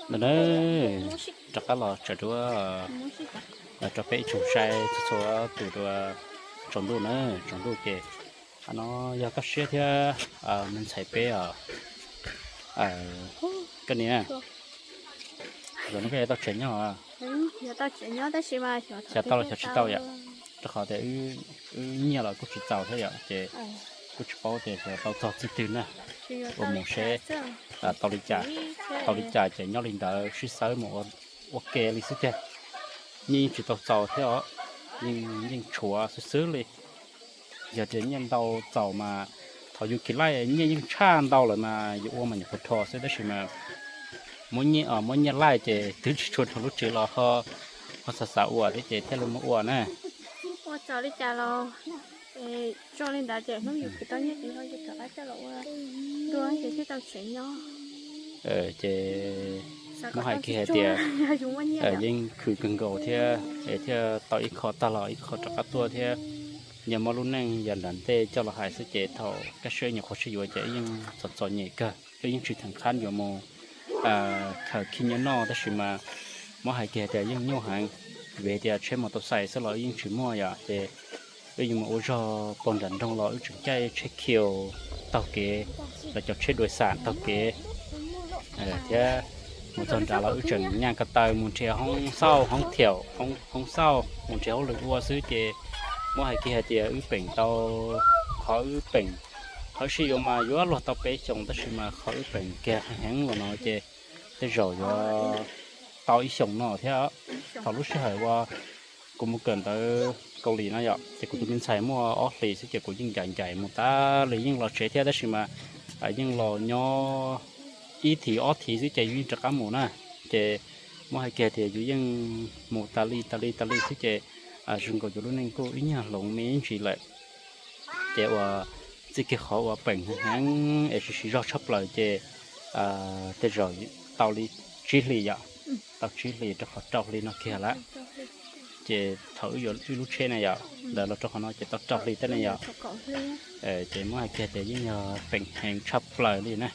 Ntawm na, rov qab los tsaws duab rau peb ib tsoom saib txhua txhua tus dua tsaus ntuj na, tsaus ntuj ces qhov no yog koj siab thiab me ntxhais peb os. Koj niam, zaum no koj yuav tau tsev nyob? Xyov tau los xyov tsis tau yom, rau qhov tias wb nyiaj los kuj tsis txaus thiab yom, ces kuj tsis paub tias xyov tau txog txij twg na. Ua mus seb tau li cas, tau li cas ces nyob li ntawd sib xawb mus ua ke li xwb tiag. Nyiaj yeej tsis tau txaus thiab os, yeej tshuav xwb xwb li. Yog tias nyiaj ntau txaus mas thaum yus kis laij nyiaj yeej tshaj ntau lawm mas yus ua mas nyuam qhuav rho xwb, tab sis mas muab nyiaj, muab nyiaj laij ces twb tsis tshua rho lub tsev los ho xav xav ua thiab ces thiaj li muab ua na. Ua txaus li cas los tso li ntawd ces hnub yus khwv tau nyiaj ces ho yus rov qab coj los ua dua ces thiaj tau tsev nyob. Ces muab hais kiag hais tias yeej khwv kawg nkaus thiab es thiaj tau ib qho tag los ib qho rov qab tuaj thiab. Yog muab lub neej yav nram ntej coj los hais xwb ces thaum kaj siab nyuam qhuav sib yuav ces wb yeej txom txom nyem kawg, wb yeej tsis theem qhab yuav mus khaws khib nyiab noj, tab sis mas muab hais kiag tias yeej nyuaj heev, vim tias tsheb mos tau xais xwb los wb yeej tsis muaj yom, ces wb yuav mus ua zog pog nram nroog los wb tseem caij tsheb khiu taug kev, los cov tsheb dua xam taug kev thiab mus txog nrad los wb tseem nyaj ko taw mus nrhiav hoob xauj hoob thiaum, hoob xauj mus nrhiav hauj lwm ua xwb ces muab hais kiag hais tias wb peem tau, qhov wb peem, qhov sib yuav mas yuav luag tau peb xyoos tab sis mas qhov wb peem kiag heev heev los no ces tej zaum yuav tau ib xyoos no thiab. Thaum lub sij hawm uas kuv mus kawm ntawv Kaus Lim no yom, ces kuv tus me ntxhais muaj ob hlis xwb ces kuv yeej ncaim ncaim mus tas li yeej los tsev thiab tab sis mas yeej los nyob ib thiv ob thiv xwb ces yus yeej rov qab mus na. Ces muab hais kiag tias yus yeej mus tas li tas li tas li xwb ces zoo nkaus yus lub neej kuj ib nyuag hloov me ntsis lawm. Ces uas txij kiag qhov uas peem heev heev es siv siv zog tshaj plaws ces tej zaum tau li tsib hlis yom, tau tsib hlis rau qhov rau hli no kiag lawm. Ces thaum wb yuav wb lub tsheb na yom, ntawd los rau qhov no ces tau rau hli tej ne yom. Ces muab hais kiag tias yeej yog peem heev tshaj plaws li na.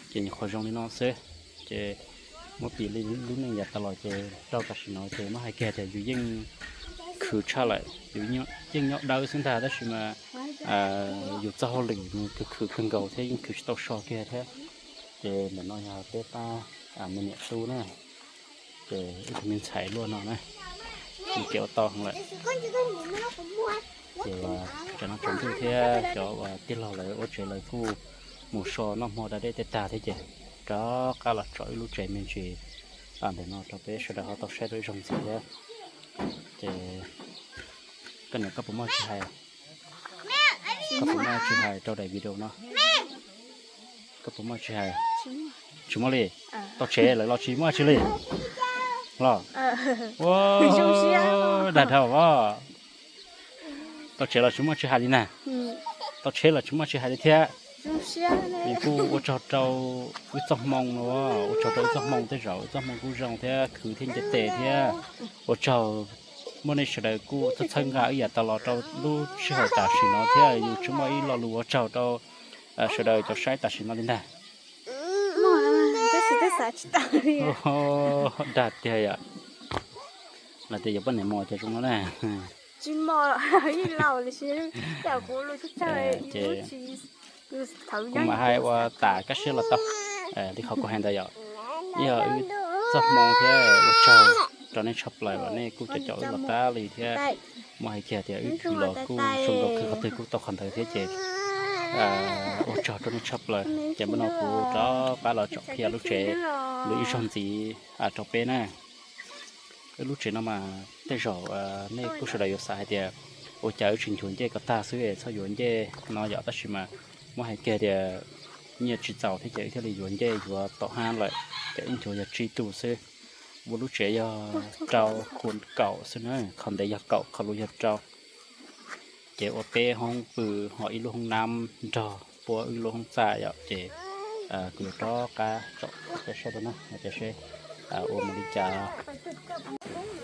Ces nyuam qhuav zoo li no xwb, ces muab piv li lub neej yav tas los ces rau tam sim no ces muab hais kiag tias yus yeej khwv tshaj lawm, yus yeej nyob dawb xwb ntag tab sis mas yus txoj hauj lwm nws khwv khwv kawg nkaus thiab yeej khwv tsis tau so kiag thiab. Ces ntawm no yog peb pab me niam tub na, ces ib tug me ntxhais luaj no na, nws kev ua tau heev lawm. Ces tsam no tsaus ntuj thiab cov uas tij laug lawv ua tsev lawv kuj mus so noj hmo da dej tej tag thiab ces rov qab los tso wb lub tsev me ntsis ntawm no rau peb sawv daws ho tau saib rau ib zaug ntxiv thiab. Ces koj niam koj puas muaj tsis hais, koj puas muaj tsis hais rau daim video no? Koj puas muaj tsis hais? Tsis muaj li. Tau tsev lawm los tsis muaj tsis li los? Ua, dag dhau os. Tau tsev los tsis muaj tsis hais li na. Tau tsheb los tsis muaj tsis hais li thiab. Kuj ua tsaug rau wb txoj hmoo no, ua tsaug rau wb txoj hmoo, tej zaum wb txoj hmoo kuj zoo thiab khwv thiab nce tes thiab. Ua tsaug, muaj nej sawv daws kuj txhawb txhawb nqa wb yam tas los rau lub sij hawm tam sim no thiab yus tsis muaj ib lo lus ua tsaug rau sawv daws cov saib tam sim no li ntag. Dag tiag yom. Los tias yuav poj niam mos ces zoo no na. Ces kuv mam hais ua tas kaj siab los tau li qhov kuv hais ntawd yom. Yog wb txoj hmoo thiab ua tsaug rau nej tshaj plaws uas nej kuj caum caum wb los tas li thiab. Muab hais kiag tias wb khwv los kuj zoo nkaus, khwv qhov twg kuj tau qhov ntawd thiab ces ua tsaug rau nej tshaj plaws. Ces mus no kuv rov qab los tsom qhia lub tsev li ib zaug ntxiv rau peb na. Wb lub tsev no mas tej zaum nej kuj sawv daws yuav xav hais tias ua cas wb tsis nchuav ncej ko tag xwb es txhob yuav ncej no yom, tab sis mas muab hais kiag tias nyiaj tsis txaus thiab ces wb thiaj li yuav ncej yuav tom hab lawm, ces wb nchuav yog tsib tug xwb. Ua lub tsev yog rau khua kaum xwb na, qhov ntev yog kaum, qhov luv yog rau. Ces ua peb hoob pw, ho ib lub hoob nab nrog puab wb lub hoob txaj yom, ces kuv yuav rov qab tsom peb saib rau na, tias seb ua mus li cas.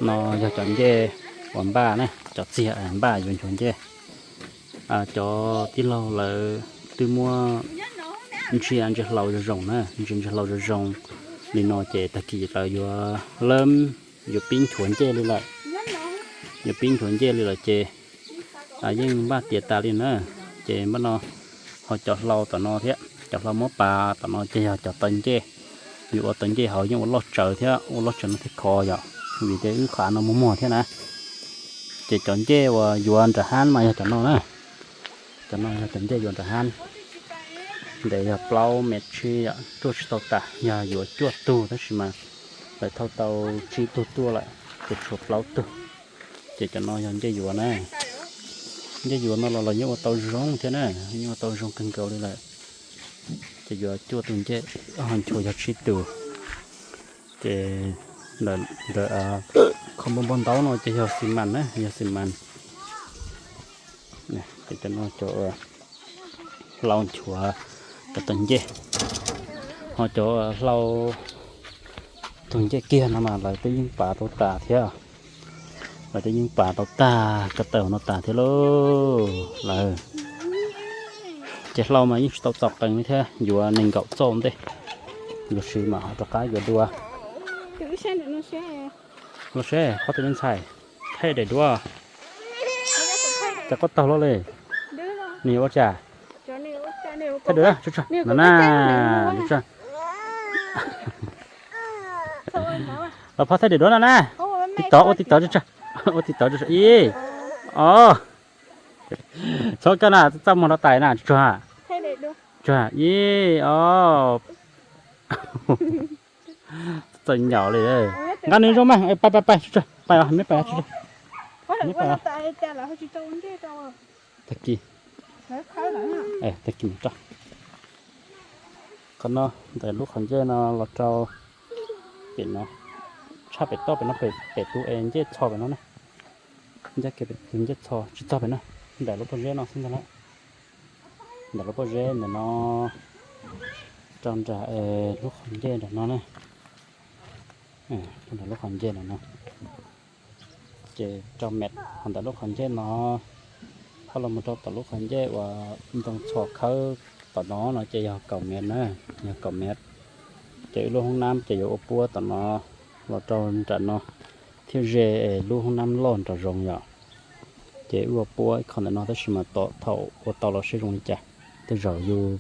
No yog cov ncej uas npaj na, cov txiag npaj yuav nchuav ncej. Cov tij laug lawv twb muab ntsia ntsia hlau zoo zoo na, ntsia ntsia hlau zoo zoo, li no ces tag kis lawv yuav lab, yuav pib nchuav ncej li lawm. Yuav pib nchuav ncej li lawm ces yeej npaj tiav tas li na. Ces npaj no ho cov hlau tom no thiab, cov hlau muab pas tom no ces yog cov taw ncej. Yus ua taw ncej hauv yeej ua loj tsawv thiab, ua loj tsawv no thiaj khov yom, vim tias wb qhov av no muag muag thiab na. Ces cov ncej uas yuav nram hab mas yog cov no na. Cov no yog cov ncej yuav nram hab. Ntev yog plaub mev tsib yom, cuaj tsis tau tas, yog yuav cuaj tug tab sis mas lawv thauj tau tsib tug tuaj lawm, ces tshuav plaub tug. Ces cov no yog ncej yuav na. Ncej yuav no los los yeej ua tau zoo thiab na, yeej ua tau zoo kawg nkaus li lawm. Ces yuav cuaj tug ncej, ho nchuav yog tsib tug. Ces ntawm qhov npau npau ntaub no ces yog xi mas na, yog xi mas. Ces cov no cov hlau nchuav cov taw ncej, ho cov hlau tug ncej kiag no mas lawv twb yeej pav tau tas thiab. Lawv twb yeej pav tau tag ko taw no tas thiab lauj lawm. Ces hlau mas yeej tsis tau txaus qees li thiab, yuav nees nkaum txoj ntej, yuav siv mam ho rov qab yuav dua. Los seb, qhov twg me ntxhais, thaij daim duab. Cas koj taug luaj li? Nws yuav ua cas? Thaij daim duab, no na. Los phob thaij daim duab no na. Tiv tov, ua tiv tov, ua tiv tov ib. Os, txhob koj na, txaj muag rau tais na, tsuag. Tsuag ib, os. Txawm nyaum li. Nqa nws zoo mas, pais pais pais, pais os, neb pais. Tag kis, tag kis mus rau qhov no, ntawm lub qhov ncej no los rau pem no, tshaj pem toj pem no, pem tus es ncej txho pem no na. Ncej txho tsis txog pem no, ntawm lub pob zeb no xwb ntag na. Ntawm lub pob zeb ntawm no rau nram lub qhov ncej nram no na. Rau nram lub qhov ncej nram no, ces rau mev ho ntawm lub qhov ncej no, ho los mus rau tom lub qhov ncej uas ntoo txho khawb tom no no ces yog kaum mev na, yog kaum mev. Ces wb lub hoob nab ces yuav ua puab tom no los rau nram no thiab ze es lub hoob nab loj nrov zoov yom. Ces wb ua puab ib qho ntawm no tab sis mas thaum ua tau los seb zoo li cas. Tej zaum yus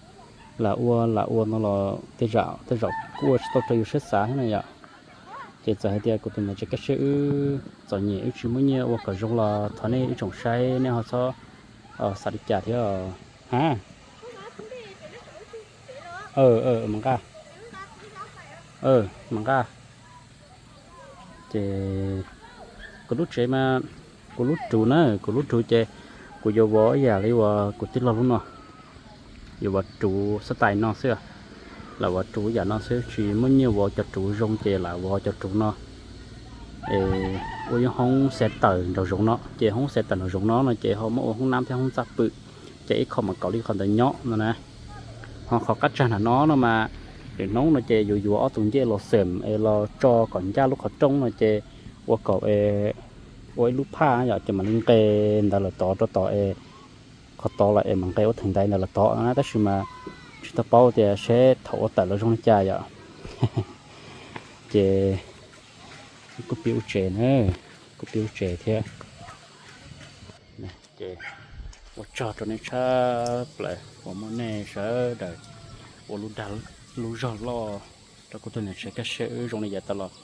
lam ua lam ua no los tej zaum tej zaum kuj ua tsis tau raws yus siab xav thiab na yom. Ces txawm hais tias kuv tus niam tsev Kab Siab wb txom nyem wb tsis muaj nyiaj ua kom zoo los thov nej ib tsoom saib nej ho txhob xav li cas thiab. Ha, mam nqa, mam nqa. Ces kuv lub tsev mas, kuv lub ruv na, kuv lub ruv ces kuv yuav vov ib yam li uas kuv tij laug lub no, yuav vov ruv xab tais no xwb. Lam vov ruv yam no xwb, tsis muaj nyiaj vov cov ruv zoo ces lam vov cov ruv no. Es ua yeeb hoob xav tawm nraum zoov no, ces hoob xav tawm nraum zoov no no ces ho muab ua hoob nab thiab hoob txaj pwm, ces ib qho mam kaum li qhov ntawd nyob no na. Ho qhov qab tsag nram no no mas, lwm hnub no ces yuav yuav ob tug ncej los xeem es los tso kom ncaj lub qhov rooj no ces ua kom ua ib lub phaj yom, ces mam li nqes ntawd lawm tod rau tom es qhov tod los es mam nqes ua theem ntaiv ntawd lawm tod no na, tab sis mas tsis tau paub tias seb thaum ua tawm los zoo li cas yom. Ces kuj pib ua tsev na, kuj pib ua tsev thiab. Ces ua tsaug rau nej tshaj plaws uas muaj nej sawv daws ua lub dag lub zog loj rau kuv tus niam tsev Kab Siab wb zoo li yav tas los.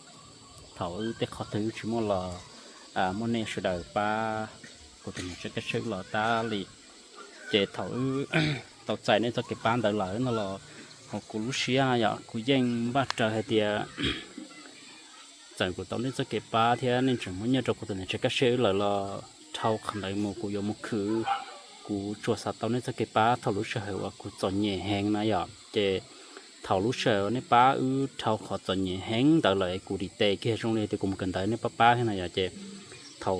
Thaum wb tej qhov twg wb tsis muaj los muaj nej sawv daws pab kuv tus niam tsev Kab Siab wb los tas li. Ces thaum wb tau txais nej txoj kev pab ntawd lawm no los, hauv kuv lub siab no yom, kuv yeej npaj raws hais tias txawm kuv tau nej txoj kev pab thiab nej tseem muab nyiaj rau kuv tus niam tsev Kab Siab wb lawm los, dhau qhov ntawd mus kuv yuav mus khwv. Kuv tsuas xav tau nej txoj kev pab thaum lub sij hawm uas kuv txom nyem heev na yom. Ces thaum lub sij hawm nej pab wb dhau qhov txom nyem heev ntawd lawm, kuv dim tes kiag zoo li tias kuv mus kawm ntawv nej pab pab thiab na yom. Ces thaum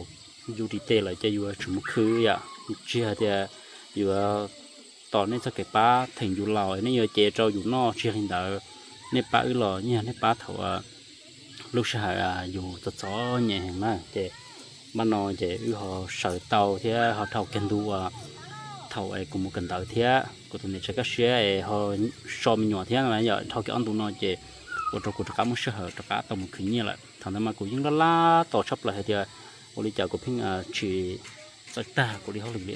yus dim tes lawm ces yus yuav tsum mus khwv yom, tsis hais tias yuav tos nej txoj kev pab theem yus laus nej yuav cev rau yus noj, tsis yog li ntawd. Nej pab wb los yeej yog nej pab thaum lub sij hawm yus txom txom nyem heev na. Ces npaj no ces wb ho sawv tau thiab ho dhau kiag ntu uas thaum es kuv mus kawm ntawv thiab kuv tus niam tsev Kab Siab es ho so me nyuam thiab no yom, dhau kiag ob ntu no ces ua rau kuv rov qab muaj sij hawm rov qab tau mus khwv nyiaj lawm. Thaum ntawd mas kuv yeej laj laj tos tshaj plaws hais tias ua li cas kuv pheej tsis txawj tag kuv li hauj lwm li,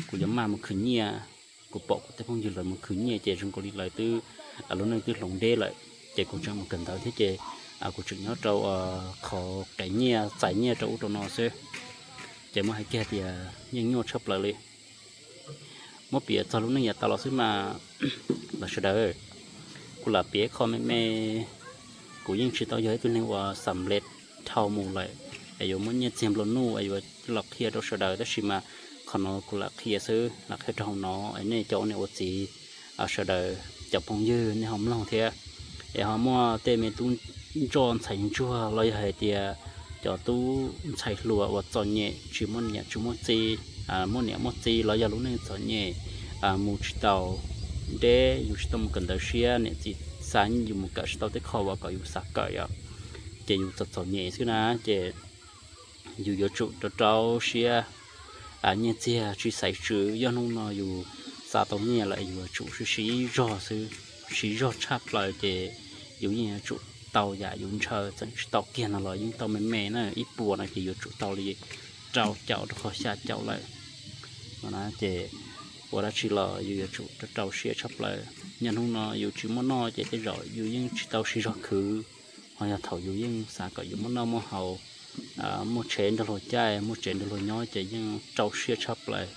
kuv yuav maj mus khwv nyiaj. Kuv pom kuv tej phooj ywg lawv mus khwv nyiaj ces zoo nkaus li lawv twb lub neej twb hloov deb lawm, ces kuv tseem mus kawm ntawv thiab ces kuv tseem nyob rau qhov qev nyiaj txais nyiaj rau ub rau no xwb. Ces muab hais kiag tias yeej nyuaj tshaj plaws li. Muab piav txog lub neej yav tas los xwb mas lawv sawv daws, kuv lam piav qho me me. Kuv yeej tsis tau yog ib tug neeg uas xam lej dhau mus lawm es yuav muab nyiaj txiag nplua nuj es yuav los qhia rau sawv daws, tab sis mas qhov no kuv lam qhia xwb, lam qhia rau hauv no es nej cov ua niam ua txiv sawv daws, cov phooj ywg nej ho mloog thiab. Es ho muaj tej me tub ntsoj ntxhais ntsuag los yog hais tias cov tub ntxhais hluas uas txom nyem tsis muaj niam tsis muaj txiv, muaj niam muaj txiv los yog lub neej txom nyem, mus tsis tau deb, yus tsis tau mus kawm ntawv siab, niam txiv xa yus mus kawm tsis tau tej qho uas kom yus xav kawm os, ces yus txom txom nyem xwb na, ces yus yuav tsum rau rau siab, nyiaj txiag tsis xaiv tswv. Yog hnub no yus xa tau nyiaj lawm yus yuav tsum siv zog xwb, siv zog tshaj plaws ces yus yeej yuav tsum tau yam yus ntshaw, txawm tsis tau kiag no los yeej tau me me na, ib puas no ces yuav tsum tau li rau caum rau qhov xya caum lawm no na. Ces ua dab tsi los yus yuav tsum rau rau siab tshaj plaws. Yog hnub no yus tsis muaj noj ces tej zaum yus yeej tsis tau siv zog khwv, ho yog thaum yus yeej xav kom yus muaj noj muaj haus, muaj tsheb nrog luag caij, muaj tsev nrog luag nyob ces yeej rau siab tshaj plaws.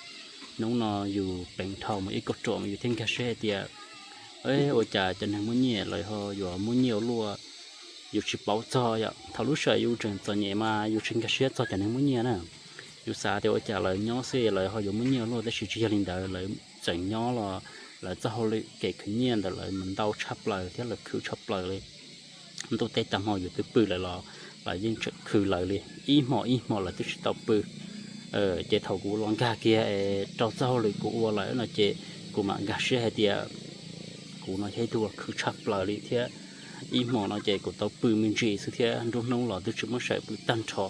Hnub no yus peev dhau mus ib kauj ruam mas yus thiaj nkag siab hais tias ua cas cov neeg muaj nyiaj lawv ho yuav muaj nyiaj ua luaj, yus tsis paub txog yom. Thaum lub sij hawm yus tseem txom nyem mas yus tsis nkag siab txog cov neeg muaj nyiaj na. Yus xav tias ua cas lawv nyob xwb lawv ho yuav muaj nyiaj ua luaj, tab sis tsis yog li ntawd, lawv tseem nyob los lawv txoj hauj lwm kev khwv nyiaj ntawm lawv mas ntau tshaj plaws thiab lawv khwv tshaj plaws li. Ntuj teb tag hmo yus twb pw lawm los lawv yeej tseem khwv lawv li, ib hmo ib hmo lawv twb tsis tau pw. Ces thaum kuv los nkag kiag es rau txoj hauj lwm kuv ua lawm no ces kuv mam nkag siab hais tias kuv no yog ib tug uas khwv tshaj plaws li thiab. Ib hmo no ces kuv tau pw me ntsis xwb thiab nruab hnub los twb tsis muab saib pw tag nrho.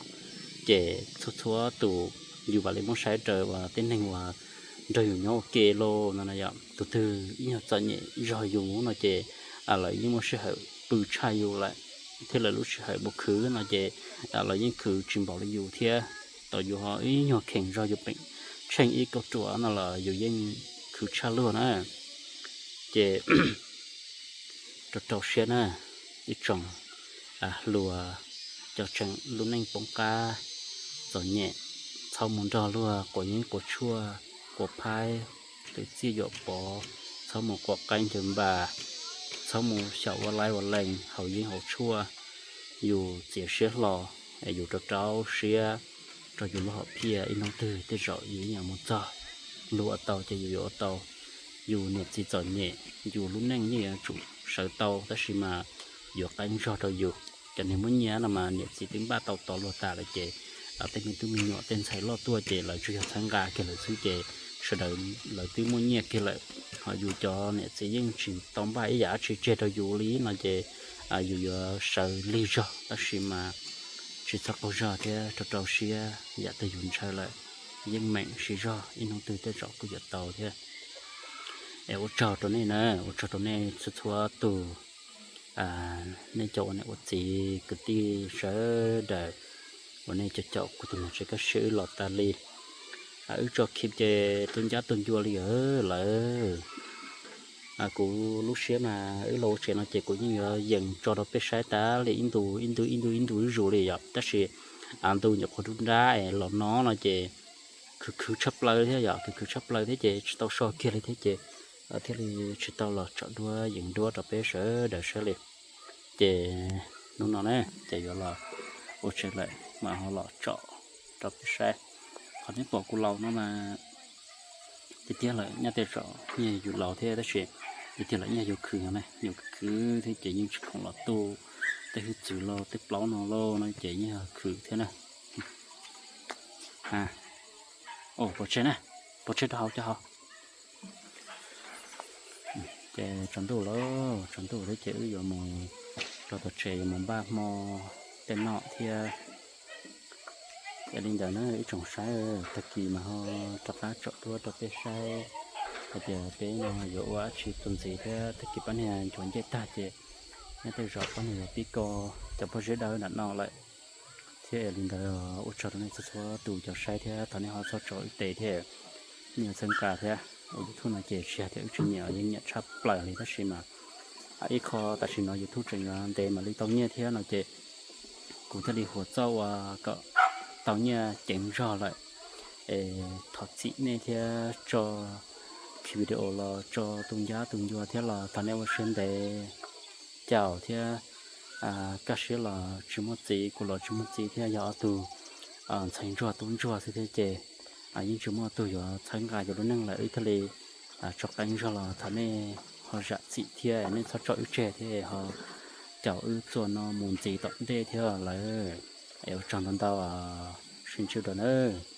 Ces txhua txhua tus yus mam li muab saib raws uas tej neeg uas nrog yus nyob ua ke los no na yom, tus twg ib nyuag txom nyem zog yus no ces lawv yeej muaj sij hawm pw tshaj yus lawm, thiab lawv lub sij hawm mus khwv no ces lawv yeej khwv tsis npaum li yus thiab. Tau yus ho ib nyuag kheev zog yus peem tsheej ib kauj ruam no los yus yeej khwv tshaj luag na. Ces rau rau siab na, ib tsoom hluas, cov tseem lub neej poob qab txom nyem, txhob mus nrog luag quav yeeb quav tshuaj, quav phaib, hlwv txiaj yuam pov, txhob mus quav qaib ncaws npas, txhob mus xyaum ua laib ua lees haus yeeb haus tshuaj. Yus txiav siab hlo, yus rau rau siab rau yus lub hom phiaj, ib hnub twg tej zaum yus yeej yuav mus txog. Luag ua tau ces yus yuav ua tau. Yus niam txiv txom nyem, yus lub neej yeej yuav tsum sawv tau, tab sis mas yuav qeeb zog rau yus. Cov neeg muaj nyiaj no mas niam txiv twb npaj tau tod luag tas lawm ces tej me tub me nyuam tej ntxhais loj tuaj ces lawv tsuas yog txhawb nqa kiag lawm xwb ces sawv daws lawv twb muaj nyiaj kiag lawm. Ho yus cov niam txiv yeej tsis tau npaj ib yam dab tsi tseg rau yus li no ces yus yuav sawv lig zog, tab sis mas tsis txhob qaug zog thiab rau rau siab, yam twg yus ntshaw lawm yeej meem siv zog, ib hnub twg tej zaum kuj yuav tau thiab. Es ua tsaug rau nej na, ua tsaug rau nej txhua txhua tus, nej cov ua niam ua txiv kwv tij sawv daws uas nej cov caum kuv tus niam tsev kaj siab wb los tas li. Wb tso khib ces tu ncab tu ncua li lawm. Kuv lub siab mas wb los ua tsev no ces kuv yeej yuav yees tso rau peb saib tas li ib ntu ib ntu ib ntu ib ntu zuj zus li yom, tab sis ntu nyuam qhuav dub nrab es los no no ces khwv khwv tshaj plaws thiab yom, khwv khwv tshaj plaws thiab ces tsis tau so kiag li thiab ces thiaj li tsis tau los tsom duab yees duab rau peb sawv daws saib li. Ces hnub no ne ces yuav los ua tsev lawm mas ho los tsom rau peb saib. Qhov nej pom kuv laus no mas tiag tiag lawm nyaj tej tsom nyaj yus laus thiab, tab sis tiag tiag lawm nyaj yus khwv no ne, yus khwv khwv thiab ces yeej tsis khoom los tu tej hwj txwv los tej plaub no los no ces yeej khwv thiab na. Pov tseg na, pov tseg rau hauv cov hauv. Ces tsaus ntuj lawm, tsaus ntuj thiab ces wb yuav mus rau tom tsev yuav mus npaj hmo tej noj thiab. Yog li ntawd na ib tsoom saib, tag kis mas ho rov qab tsom duab rau peb saib hais tias peb no yuav ua dab tsi txuas ntxiv thiab tag kis pab niag nchuav ncej tag ces nyob tej zaum pab neeg los pib koj cov pob zeb dawb nram no lawm. Thiab li ntawd ua tsaug rau nej txhua txhua tus cov saib thiab thov nej ho txhob tso wb tes thiab. Nej yuav txhawb nqa thiab, ua YouTube no ces tsis hais tias wb tsis nyiam, yeej nyiam tshaj plaws li tab sis mas ib qho tam sim no YouTube tseem yuav ntev mam li tau nyiaj thiab no ces kuv thiaj li huam txoj ua kom tau nyiaj ceev zog lawm. Es thov txim nej thiab, tso ki video los tso tu ncab tu ncua thiab los thov nej ua siab ntev. Caum thiab kaj siab los tsis muaj txiv, kuv los tsis muaj txiv thiab, yog ob tug ntxhais ntsuag tub ntsuag xwb thiab ces yeej tsis muaj tug yuav txhawb nqa yus lub neej lawm, wb thiaj li tso qeeb zog los thov nej ho zam txim thiab, nej txhob tso wb tseg thiab ho caum wb txuas no mus ntxiv tom ntej thiab lawm. Es ua tsaug ntau ntau, sib ntsib dua nawb.